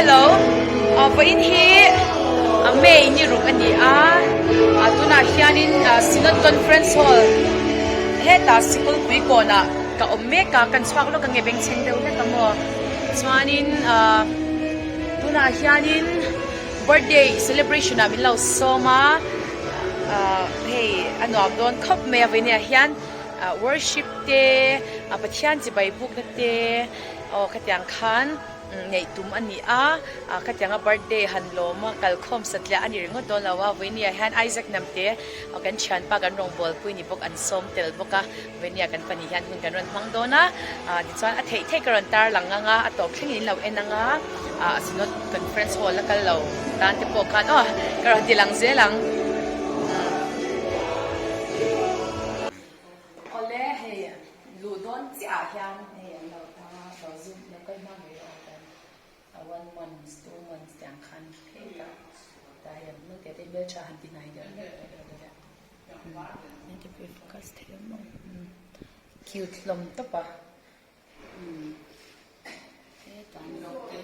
Hello vawiin hi May ni ruk a ni a tunah hianin Synod Conference Hall hetah sikul pui kawnah ka awm mek a kan chhuak lawk ange bengchheng deuh hlek a maw chuanin tunah hianin birthday celebration ah min lo sawm a hei a nuam dawn khawp mai a vawiin ah hian worship te Pathian chibai bukna te aw khatiang khan neih tum a ni a khatianga birthday han lawm a kalkhawm satliah a ni ringawt dawn lo a vawinia hian Isaac Namte kan thianpa kan rawngbawlpui ni bawk an sawm tel bawk a vawinia kan pahnih hian hun kan rawn hmang dawn a tichuan a theih theih ka rawn tar lang ang a a tawp thlengin in lo en ang a Synod Conference Hall a kal lo tan te pawh khan aw ka rawn ti lang zel ang. Awle hei luh dawn chiah ah hian hei an lo tang a lo zoom lo kal hma mai rawh ang kan a one month two months tiang khan phei ta ta hei an hmel te te hmeltha han ti hnai deuh hlek tawh ilo deuh a ti pui focus thei awm ang cute hlawm tawp a. Hetah naute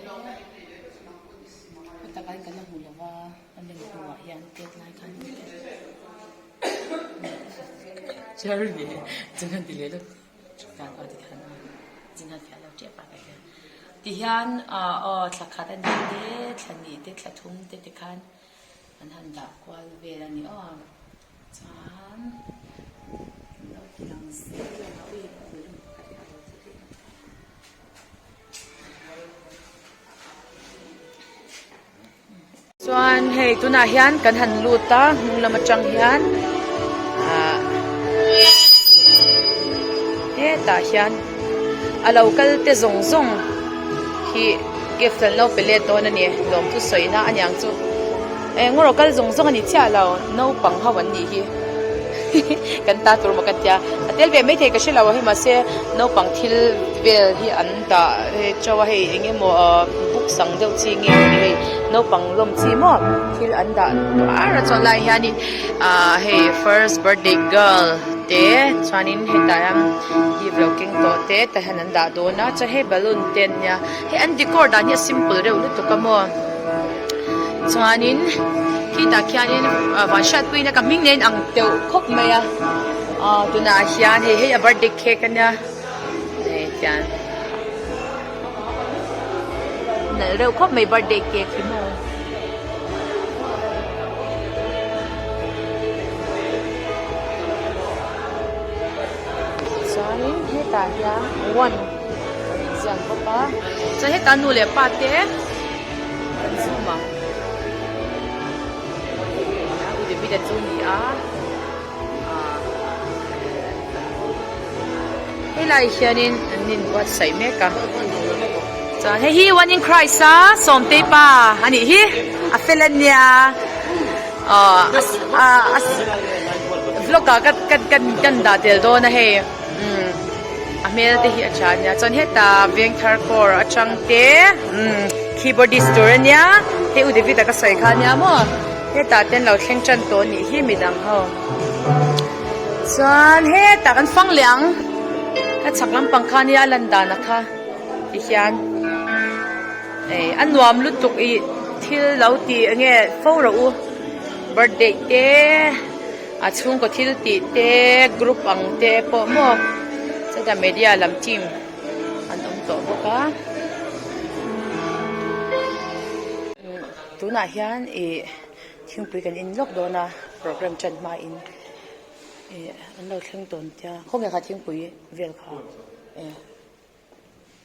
heta kai ka la hmu lo va a lem hnuah hian tet lai khan chair ni chunghan ti leh lawk dan aw tikhan a chunghan fiah lo tep a ka hian tihian ah aw thla khat a nih te thla hnih te thla thum te tikhan an han dah kual vel a ni aw. Chuan lo ti lang zel a ui balloon pakhat hi a lo ti daih a. Chuan hei tunah hian kan han lut a hnung lam atang hian ah hetah hian a lo kal te zawng zawng hi gift an lo pe let dawn a ni lawmthu sawina aniang chu. Eng rawh kal zawng zawng a ni chiah lo, naupang ho an nih hi kan ta tur maw ka tia, a tel ve maithei ka hre lo a hei mahse naupang thil vel hi an dah teuh a hei eng emaw ah books ang deuh chi nge maw ni hei naupang lawm chi maw thil an dah tuar a chuan lai hianin ah hei first birthday girl te chuanin hetah hian gift lo keng tawh te tah hian an dah dawn a chuan hei balloon te an nia hei an decor dan hi a simple reuh lutuk a maw. Chuanin khitah khianin van hriatpuiin a ka hming nen ang deuh khawp mai a aw tunah hian hei hei a birthday cake a nia hei tian nalh reuh khawp mai birthday cake hi maw. Chuanin hetah hian one an inziak bawk a chuan hetah nu leh pa te. Kan zoom ang U David-a chu ni a ah helai hianin an inbuatsaih mek a chuan hei hi one in Christ a Sawmtei pa a nih hi a fel a nia aw a vlog ah kan dah tel dawn a hei. Umm a hmel te hi a tha ania chuan hetah vengthar core atang te umm keyboardist tur ania hei u David a ka sawi kha ania maw hetah te an lo thleng tan tawh anih hi midang ho chuan hetah kan fang leh ang ka chhak lampang kha ania a lan dan a kha ti hian ei a nuam lutuk ih thil lo tih enge fo rawh u birthday te. A chhungkaw thil tih te group ang te pawh maw chutah media lam team an awm tawh bawk a tunah hian ih thingpui kan in lawk dawn a program tan hma in ih an lo thleng tawn tia khawnge kha thingpui vel kha e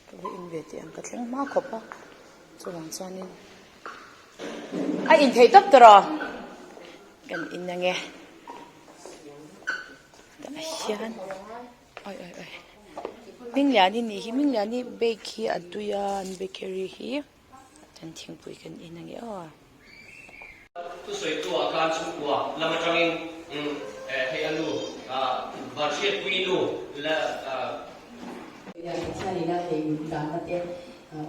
ka va in ve teh ang ka thleng hma khawp a chuvang chuanin a in thei tawp tawh rawh. Kan in ange tah hian oi oi oi Hmingliani nih hi Hmingliani bake hi a tui a an bakery hi chuan thingpui kan in ange aw. Thusawitu ah khan chhungkua lam atangin hei a nu Vanhriatpuii nu la. Pathianina hei danna te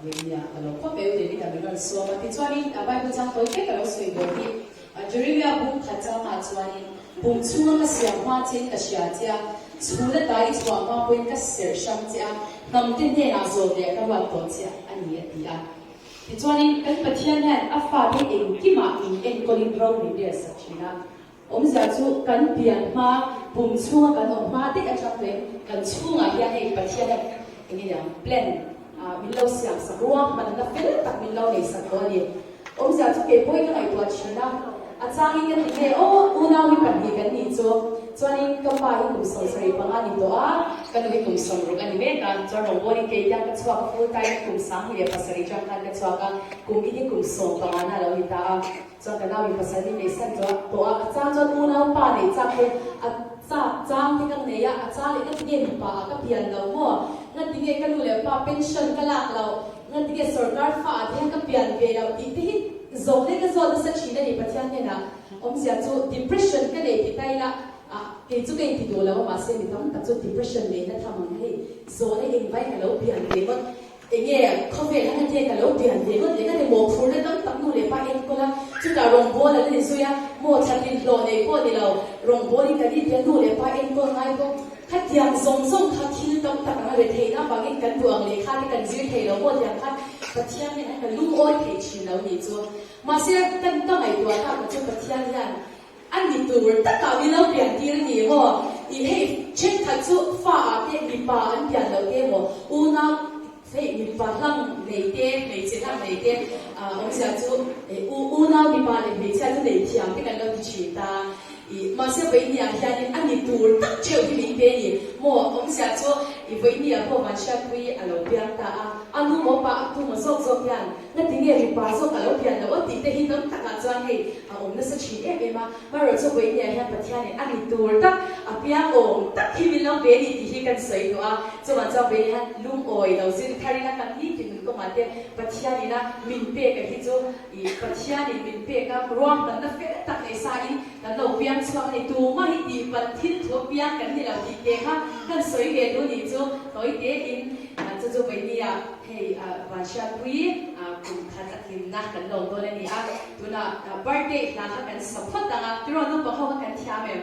Veinia ka lo khawp eu David a min rawn sawm a tichuanin Bible chang tawi te ka lo sawi dawn hi Jeremia bung khat changah chuanin pum chhunga ka siam hma chein ka hria che a, chhun ata i chhuah hma pawhin ka serh hrang che a, hnam te hnenah zawm leh ka ruat tawh che a ni a ti a. Tichuanin kan Pathian hian a fate engkimah min enkawlin ro min riahsak thin a. Awmzia chu kan pian hma, pum chhunga kan awm hma daih atang tuin kan chhungah hian hei Pathian hian eng nge niang plan min lo siamsak ruahmanna fel tak min lo neisak tawh a ni. Awmzia chu kei pawhin ka ngaihtuah thin a, a changin ka ti nge aw unau hi pahnih kan nih chu, chuanin ka pa hi kum 75 ni tawh a, ka nu hi kum 60 a ni mek a, chuan rawngbawlin kei hian ka chhuak a full time kum 2007 atang khan ka chhuak a, kum in hi kum 15 na a lo ni ta a. Chuan ka nau in pasal min nei san chuah tawh a, a chang chuan unau pa neih chak te a chak chang te ka nei a, a chang leh ngatinge mipa ah ka pian lo maw, ngatinge ka nu leh pa pension ka lak loh, ngatinge sorkar fa ah te hian ka pian ve loh tih te hi zawh leh ka zawt nasa thin a ni Pathian hnenah awmzia chu depression ka nei ti ta ila ah kei chu ka inti duh lo a mahse mi tam tak chu depression neihna tham ang hei zawhna engvai ka lo pian ve ngawt Enge khawvel han atia ka lo pian ve ngawt leh ka ti mawhphurna tam tak nu leh pa enkawl a, chutah rawngbâwl an ni zui a, maw thlatin hlawh nei pawh ni lo, rawngbâwl in kan intia nu leh pa enkawl ngai bawk. Khatiang zawng zawng kha thil tam tak anga re theihna avangin kan duh ang lehkha te kan zir thei lo maw tiang khan Pathian hian a ka lungawi thei thin lo nih chu. Mahse kan ka ngaihtuah tak chu Pathian hian A ni tur takah min lo pian tir a ni maw? I hei thenkhat chu fa ah te mipa an pian loh te maw? Unau hei mipa hlang nei te, hmeichhe hlang nei te awmzia chu unau mipa leh hmeichhia chu nei thiam te kan lo ti thin ta. I mahse vawinia hianin a ni tur tak theuh hi min pe a ni maw? Awmzia chu i vawinia pawh Vanhriatpui a lo piang ta a, a nu maw pa a tu maw zawk zawk hian Ngati nge mipa zawk a lo pian loh a tih te hi tam takah chuan hei a awm nasa thin em em a, marawh chu vawinia hian Pathianin a ni tur tak, a piang awm tak hi min lo ve ni tih hi kan sawi duh a, chuvang chuan vawinia hian lungawi lo zir tharin a kan nitin nun kawngah te Pathianin a min pek a hi chu ih Pathianin min pek a ruahmanna fel tak nei sa in kan lo piang chhuak a ni, tumah hi tihpalh thil thu a piang kan ni lo tih te kha kan sawi ve duh nih chu tawi tein chu chu vawinia. Hei Vanhriatpui kum khat a tlinna kan lawm dawn a ni a, tunah birthday hla kha kan sa phawt ang a, tiraw naupang ho kha kan thiam em?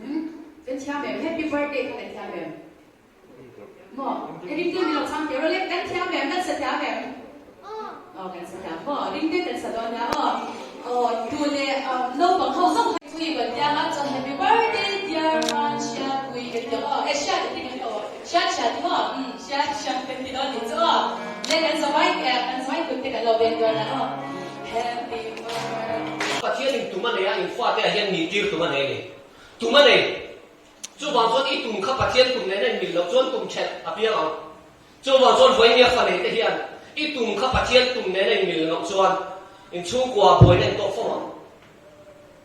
Umm kan thiam em? Happy birthday kha kan thiam em? Maw? Ringtu ni lo chang teh rawh le, kan thiam em? Kan sa thiam em? Aw kan sa thiam maw? Ringte kan sa dawn nia aw. Aw tu leh naupang ho zawng kha thui kan tia a, chuan happy birthday dear Vanhriatpui kan ti ang aw, e hriat a ti kan aw. Hriat hriat ti maw? Umm hriat hriat kan ti dawn tih chu aw. Le kan zawai eh kan zawai kut te kan lo veng dawn a aw. Happy birthday. Pathian in tum a nei a, in fate ah hian nih tir tum a nei a ni. Tum a nei. Chuvang chuan i tum kha Pathian tum nena in mil loh chuan tum ṭhelh a piang ang. Chuvang chuan Vawinia fa nei te hian i tum kha Pathian tum nena in mil loh chuan in chhungkua buaina in tawk fo ang.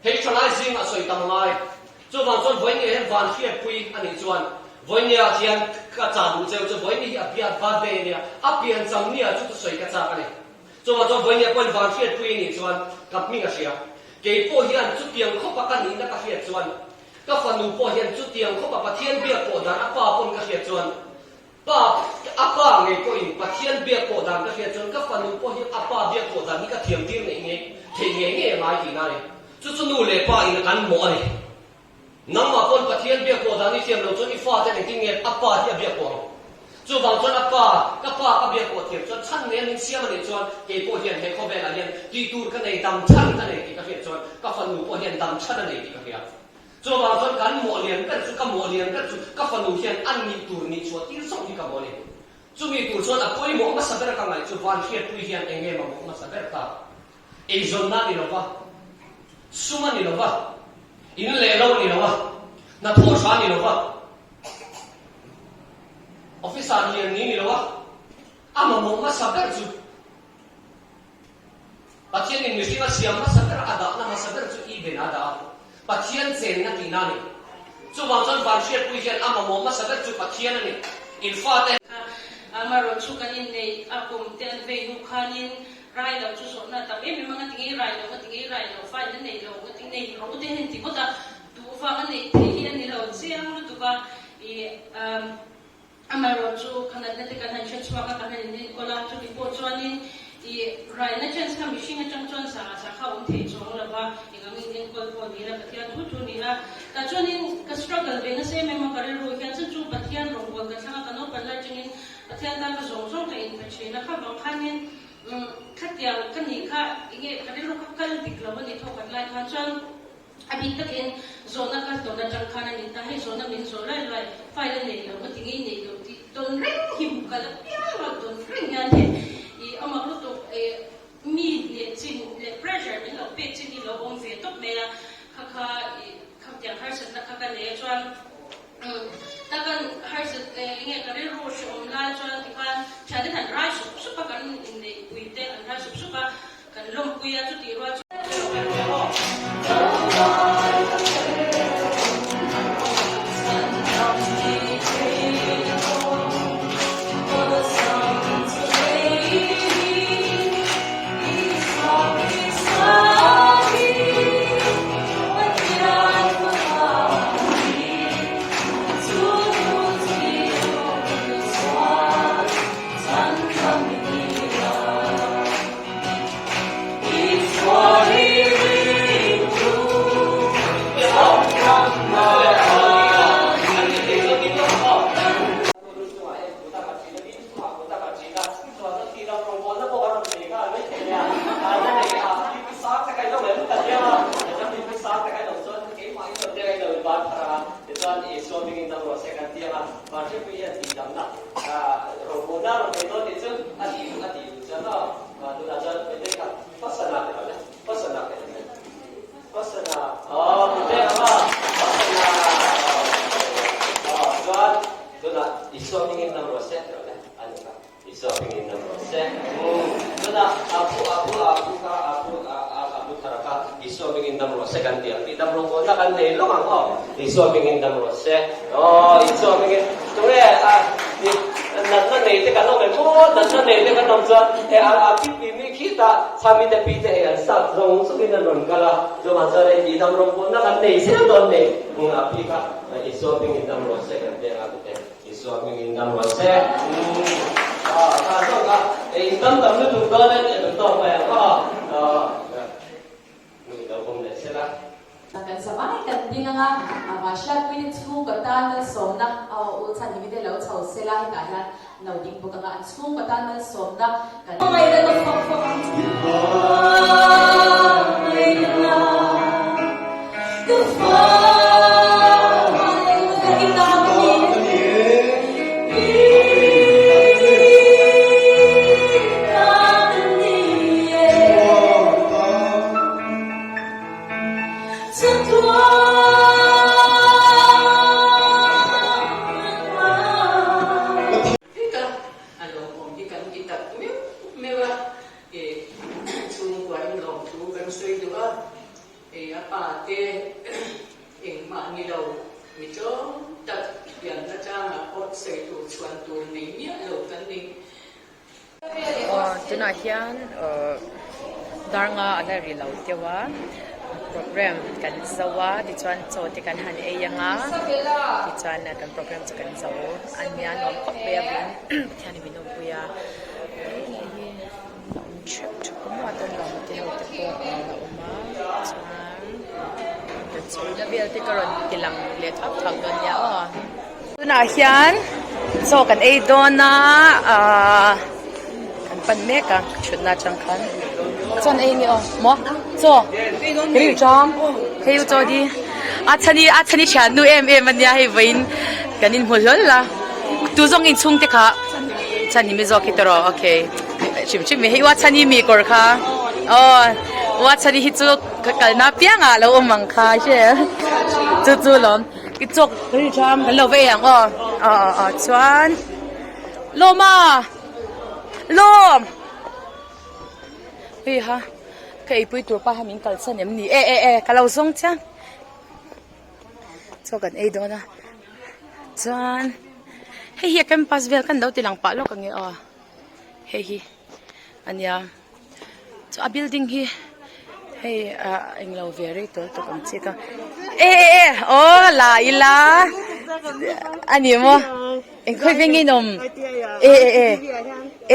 Hei thalai zingah sawi tam ngai. Chuvang chuan Vawinia hian van hriatpui a nih chuan Vawinia hian ka chah duh cheu chu Vawinia hi a biat birthday a nia, a pian cham nia chu chu sawi ka chak a ni. Chuvang chuan Vawinia pawhin van hriatpui a nih chuan ka hming a hria. Kei pawh hian chutiang khawpa ka nihna ka hriat chuan ka fanu pawh hian chutiang khawpa Pathian biak pawh dan a pa pawn ka hriat chuan Pa, a pa ngei pawhin Pathian biak pawh dan ka hriat chuan ka fanu pawh hi a pa biak pawh dan hi ka thiam tir ngei ngei thei ngei ngei a ngai tihna a ni. Chu chu nu leh pa in an mawh a ni. Nangmah pawn Pathian biak pawh dan i thiam lo chuan i fate engtin nge a pa hi a biak pawh ang? Chuvang chuan a pa, ka pa ka biak pawh thiam chuan chhan ngei a min siam a nih chuan kei pawh hian he khawvelah hian tih tur ka nei, dam chhan ka nei tih ka hriat chuan ka fanu pawh hian dam chhan a nei tih ka hria. Chuvang chuan kan mawh lian ber chu ka mawh lian ber chu ka fanu hian a nih tur nih chhuah tir zawk hi ka mawh a ni. Chumi tur chuan a pawimawh hmasa ber ka ngaih chu van hriatpui hian eng nge mamawh hmasa ber ta? Eizawnna a ni lo va, sum a ni lo va, in leh lo a ni lo va, hnathawh tha a ni lo va, officer lian ni ni lo va, a mamawh hmasa ber chu Pathianin mihring a siam hmasa ber a dahna hmasa ber chu Eden a dah a, Pathian chenna tihna a ni. Chuvang chuan van hriatpui hian a mamawh hmasa ber chu Pathian a ni. In fate. Kha amarawh chu kan inneih a kum te an vei hnu khanin rai loh chu zawhna a tam em em a, nga tingei rai loh, nga tingei rai loh, fa in a nei lo, nga ting nei rawh u te hian ti ngawt a, duh vang a neih theih hi a ni lo chiang lutuk a, ih Amaherawh chu ka natna te kan han hre chhuak a, kan han inenkawl a, chuti pawh chuanin i raina chance kha mihring atang chuan zah zah kha a awm thei chuang lo va, eng ang inenkawl pawh ni ila Pathian thu thu ni a. Tah chuanin ka struggle ve nasa em em a, ka rilru hian chu chu Pathian rawngbâwl ka thlang a, ka naupan lai atangin Pathian tan ka zawng zawng ka inpe thin a, kha vang khanin. Khatiang ka nih kha enge ka rilru kha kal dik lo a ni thawk an lai khan chuan a bik takin zawhna ka tawn atang khan a ni ta. Hei zawhna min zawh lai lai file a nei lo ka ti ngei nei lo tih tawn reng hi hmu kal apiang a tawn reng hian hei ih a mak lutuk ih mi leh chin leh pressure min lo pek chin hi lo awm ve tawp mai a kha kha ih khatiang harsatna kha ka nei a chuan Ta kan harsat enge ka rilru hrehawm lai chuan tikhan thiante an rai sup sup a, kan inneihpui te an rai sup sup a, kan lawmpui a, chutih rual chuan. Kan zavai kan ding anga Vahriatpuite chhungkaw tan malsawmna u chhan mite lo chho sela hetah hian lo ding bawk anga an chhungkaw tan malsawmna kan Vek a, a lawmawm hi kan ti tak meuh meuh a, e chhungkua in lawmthu kan sawi duh a, e a pa te engmah ni lo mi tlawm tak pianna tlangah pawh sawi tur chhuan tur nei miah lo kan ni. Tunah hian dar nga a la ri lo deuh a program kan zo a tichuan chaw te kan han ei ang a tichuan kan program chu kan zo a nia nuam khawp mai a Pathian in min awmpui a hei hi a awm theuh theuh a maw a lawm te ho te pawh an la awm a chuan kan chhawina vel te ka rawn ti lang leh thak thak dawn nia aw. Tunah hian chaw kan ei dawn a ahh kan pan mek a thutna atang khan chaw an ei nge aw maw chaw hei u chang hei u chaw di a chhani a chhani thiannu em em ania hei vawiin kan inhmu hlawl a tu zawng inchhung te kha chhani mi zawk hi tawh okay hrim hrim hei u a chhani mi kawr kha aw u a chhani hi chu ka kalna piangah a lo awm ang kha hre chu chu lawm. I chawk kan lo vei ang aw aw aw chuan Lawma Lawm hei ha ka eipui tur pa ha min kalsan em ni e e e ka lo zawng chiang chaw kan ei dawn a chuan hei hi a campus vel kan lo ti lang pah lawk ang e aw hei hi ania chu a building hi hei ah englo ve rei tawl tawp ang chi ka e e e aw la ila ani maw engkhawi veng in awm e e e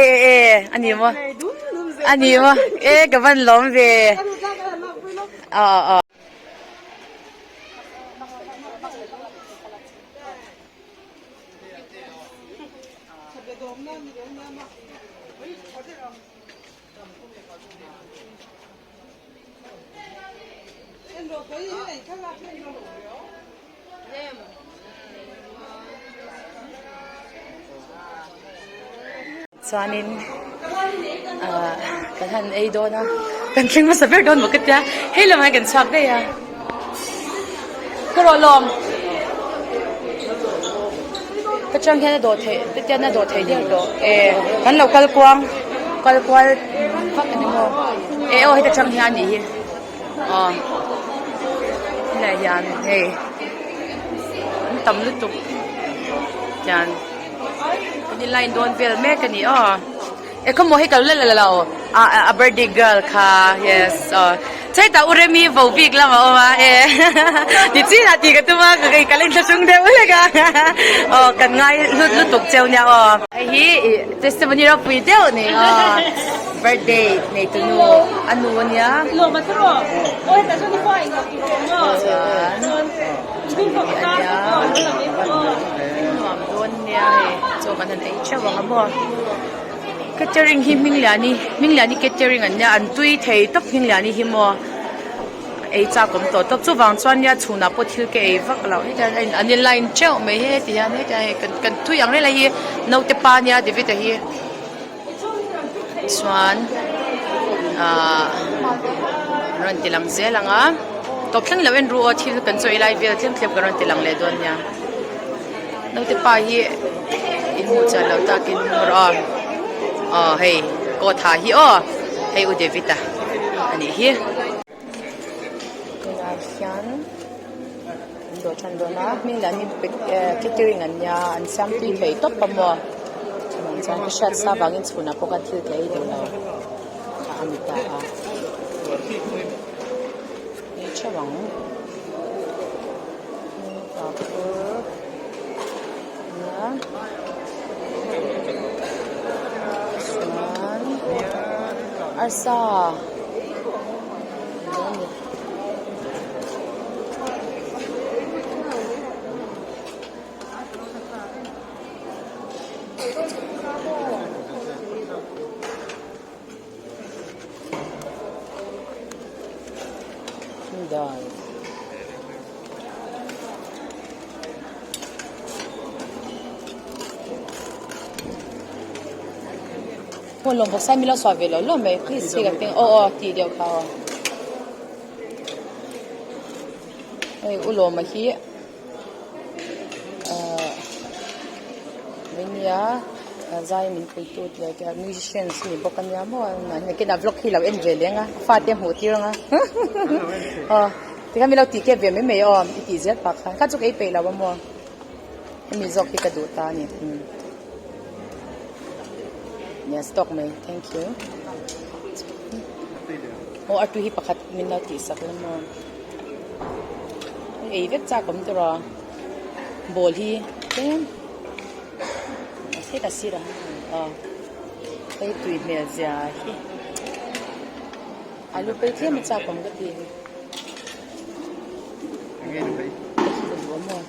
e e e ani maw ani maw e ka van lawm ve aw aw. Chuanin ah kan han ei dawn a kan thleng hmasa ber dawn maw ka tia hei lamah hian kan chhuak daih a ka rawh lawm ka chang hian a dawh theih te tian a dawh theih der tawh e kan lo kal kuang kal kual vak a ni maw e aw heta chang hian a nih hi aw helaiah hian hei an tam lutuk tian. Kan in line dawn vel mek a ni aw e khawmaw hei ka lo la la lo a a birthday girl kha yes aw chhetah u Remi vo bik lam a awm a e ti chin ah tih ka tum a ka ka la inthlahrung deuh hlek a aw kan ngai hlut lutuk cheu nia aw. Hei hi ih testimony ropui deuh a ni aw birthday nei tu nu a nu a nia chuan. Nuam dawn nia hei chaw kan han ei theuh ang a maw catering hi Hmingliani Hmingliani catering an nia an tui thei tawp Hmingliani hi maw ei chak awm tawh tawp chuvang chuan nia chhunah pawh thil ka ei vak loh heti hian a in an in line theuh mai he heti hian heti hian hei kan kan tui ang reng lai hi naute pa nia David-a hi chuan ahh an rawn ti lang zel ang a tawp thleng loh en ru aw thil kan chawi lai vel tlem tlem kan rawn ti lang leh dawn nia naute pa hi in hmuh chian loh takin rawh a aw hei coat ha hi aw hei u David-a a nih hi. Tunah hian an dawh tan dawn a hming lah hi catering an nia an siam tui thei tawp a maw chuvang chuan ka hriat sa vangin chhunah pawh khan thil ka ei duh lo kha a ni ta a ei theuh ang phur nia chuan arsa. Dal. Aw lawm bawk sai milo suah ve lo lo mai please hei ka peng aw aw tih deuh kha aw hei u lawma hi ahh nia zai min pui tu tih te musicians a ni bawk a nia maw nakinah vlog hi lo en ve leng a fate hmuh tir ang a aw tikhan milo tih kep ve mai mai aw i tih zel pah khan kha chu ka ei peih lo a maw hemi zawk hi ka duh ta a ni. Yes tawk mai thank you aw a tui hi pakhat min lo tih sak la maw ei vek chak awm tur a ball hi tlem heta sirah aw hei tui hmel zia hi alu phei tlem a chak awm ka ti hei hi ka duh a maw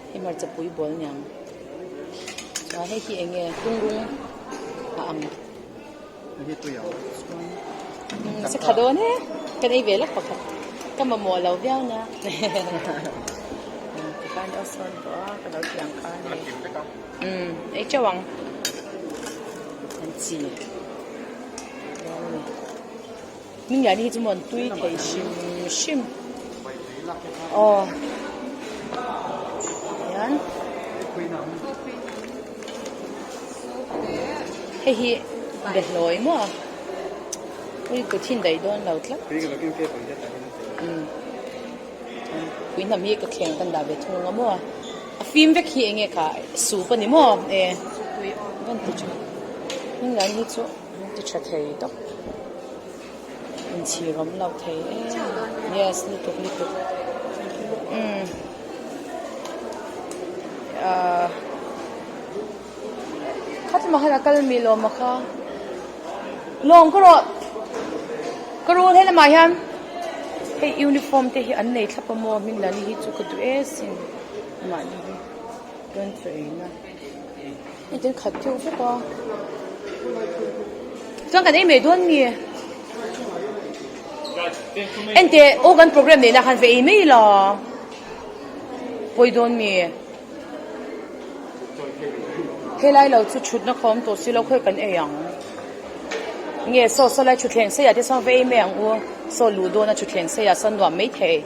hei hmarcha pui ball niang. Chuan hei hi eng nge tungrung a ang se kha dawn e kan ei ve lawk pakhat ka mamawh lo viau nia tikhan a sawn tawh a ka lo ti ang khan hei umm ei teuh ang an chi Hmingliani hi chu maw an tui thei hrim hrim aw hian hei hi behlawi maw ui kut hi daih dawn lo tlat umm pui hnam hi ka thleng kan dah ve thung ang a maw a fim vek hi eng nge kha soup a ni maw e van ti tha Hmingliani hi chu. An ti tha thei tawp. Inchhir awm loh thei em. Yes, lutuk lutuk. Umm. Ahh. Kha chu mahal a kal mi lawm a kha. Lawm ka rawh. Ka rul he lamah hian hei uniform te hi an nei thlap a maw hming lani hi chu ka duh e sin. Mahni hi rawn chaw eina. Engtin khat deuh vek a chuan kan ei mai dawn mi. Enteh aw kan program neihna khan ve ei mai la pawi dawn mi? Helai lo chu thutna kha awm tawh si lo khawi kan ei ang. Nge saw saw lai thutthleng sei ah te sawn va ei mai ang u. Saw luh dawn a thutthleng sei ah sawn nuam mai thei.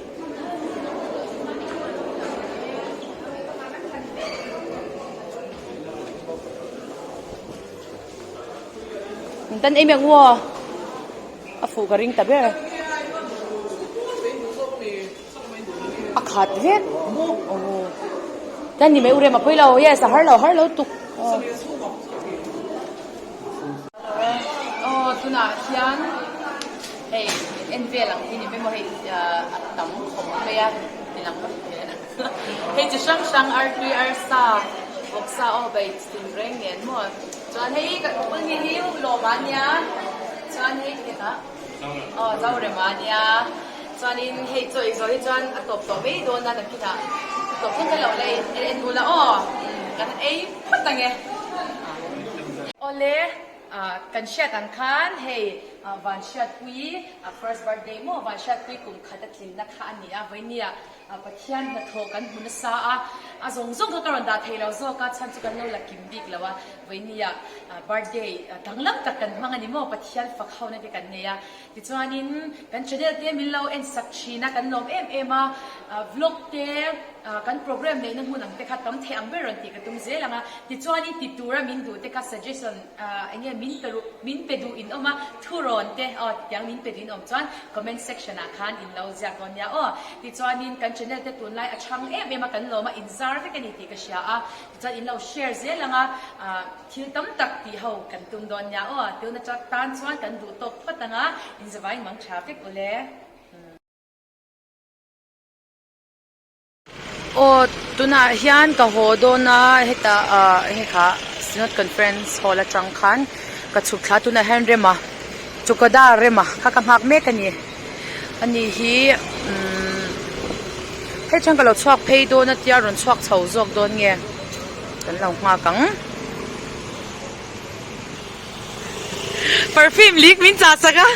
Tan ei mai ang u aw. A fuh ka ring ta ber. A khat vek aw tan ni mai u rem a pawi lo yes a har lo har lo tuk aw tunah hian hei en vel ang hi ni mai maw hei a tam khawp mai a ti lang vak hei chi hrang hrang artui arsa vawksa aw bai tin reng nen maw chuan hei ka ni hi lawma ania chuan hei hetah. Aw Zorema ania chuanin hei chaw ei zawh hi chuan a tawp tawh mai dawn a nakinah a tawp thleng kha lo la en en ula aw kan ei phawt ang e. Awle kan hriat ang khan hei Vanhriatpui first birthday maw Vanhriatpui kum khat a tlinna kha a ni a vawinia Pathian hnathawh kan hmu nasa a a zawng zawng kha ka rawn dah thei lo zawk a chhan chu kan lo la kim bik lo a Vawinia birthday danglam tak kan hmang a ni maw? Pathian fak hona te kan nei a. Tichuanin kan channel te min lo en sak thin a, kan lawm em em a. Vlog te, kan program neihna hmun ang te kha tam thei ang ber rawn tih ka tum zel ang a. Tichuanin ti tura min duh te kha suggestion eng nge min pe ruh, min pe duh in awm a, thurawn te aw tiang min pe duh in awm chuan comment section ah khan in lo ziak dawn nia aw. Tichuanin kan channel te tunlai a chhang em em a, kan lawm a, inzar vek a ni tih ka hria a. Chuan in lo share zel ang a, thil tam tak tih ho kan tum dawn nia aw, tuna tan chuan kan duh tawk phawt ang a, in zavai mang tha vek ule. Aw tunah hian ka haw dawn a, hetah ah hei kha Synod Conference Hall atang khan ka chhuk thla tunah hian Rema Chukadar Rema kha ka nghak mek a ni. Ani hi umm hei chuan ka lo chhuak phei dawn a tia rawn chhuak chho zawk dawn nge kan lo nghak ang perfume lik min chah sak a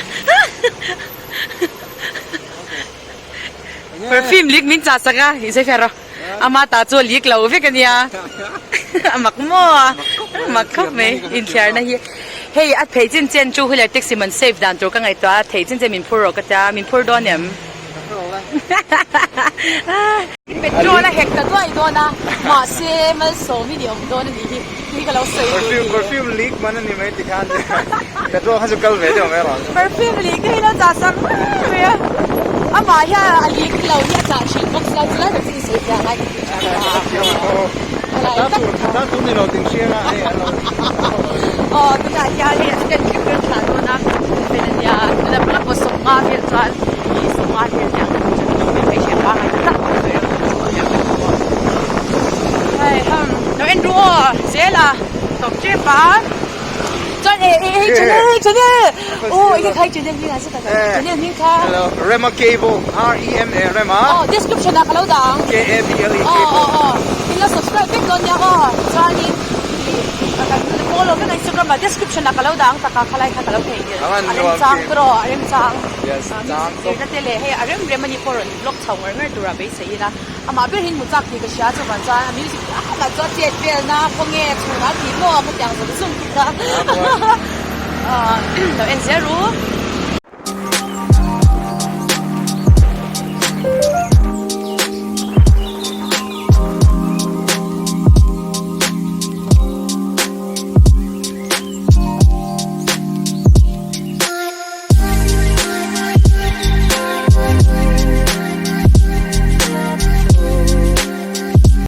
perfume lik min chah sak a i sawi fiah rawh ama ta chu a lik lo vek a nia a mak maw a mak khawp mai inthiarna hi. Hei a thei chin chen two wheeler taxi man save dan tur ka ngaihtuah a thei chin chen min phur rawh ka tia min phur dawn em? Petrol a hek ta duai dawn a mahse malsawm i ni awm dawn a nih hi tih ka lo sawi duh ni. Perfume leak man a ni mai tikhan petrol kha chu kal ve deuh mai rawh. Perfume leak te hi lo chah sak mai mai a amah hian a leak lo hi a chah thin bawk sia chulai tak chu i sawi fiah ngai ka ti thin a. Ta tur ta tur ni lo ting hria nga hei an lo. Aw tunah hian hei a stand kher kher thlah dawn a fel a nia tunah pawh pawh sawmnga vel chuan ih sawmnga vel nia kan chu kan hei hriat pangai ta tak mai hei ham lo en ru aw zel a tawp tep a chuan eh eh hei channel hei channel aw enge kha hei channel hming ah zet a channel hming kha hello Rema Cable R E M A Rema aw description ah ka lo dah ang K A B L E Cable aw aw aw in lo subscribe vek dawn nia aw chuanin Kan follow vek a Instagram ah description ah ka lo dah ang tak a khalai kha ka lo theihnghilh a remchang tawh a remchang zirna te leh hei a rem rem ani pawh rawn vlog chho ngar ngar tura beisei ila amah ber hi hmu chak tih ka hria chuvan chuan a music ah chuan chet velna khawnge chhunah tih maw khatiang zawng zawng te kha lo en zel ru.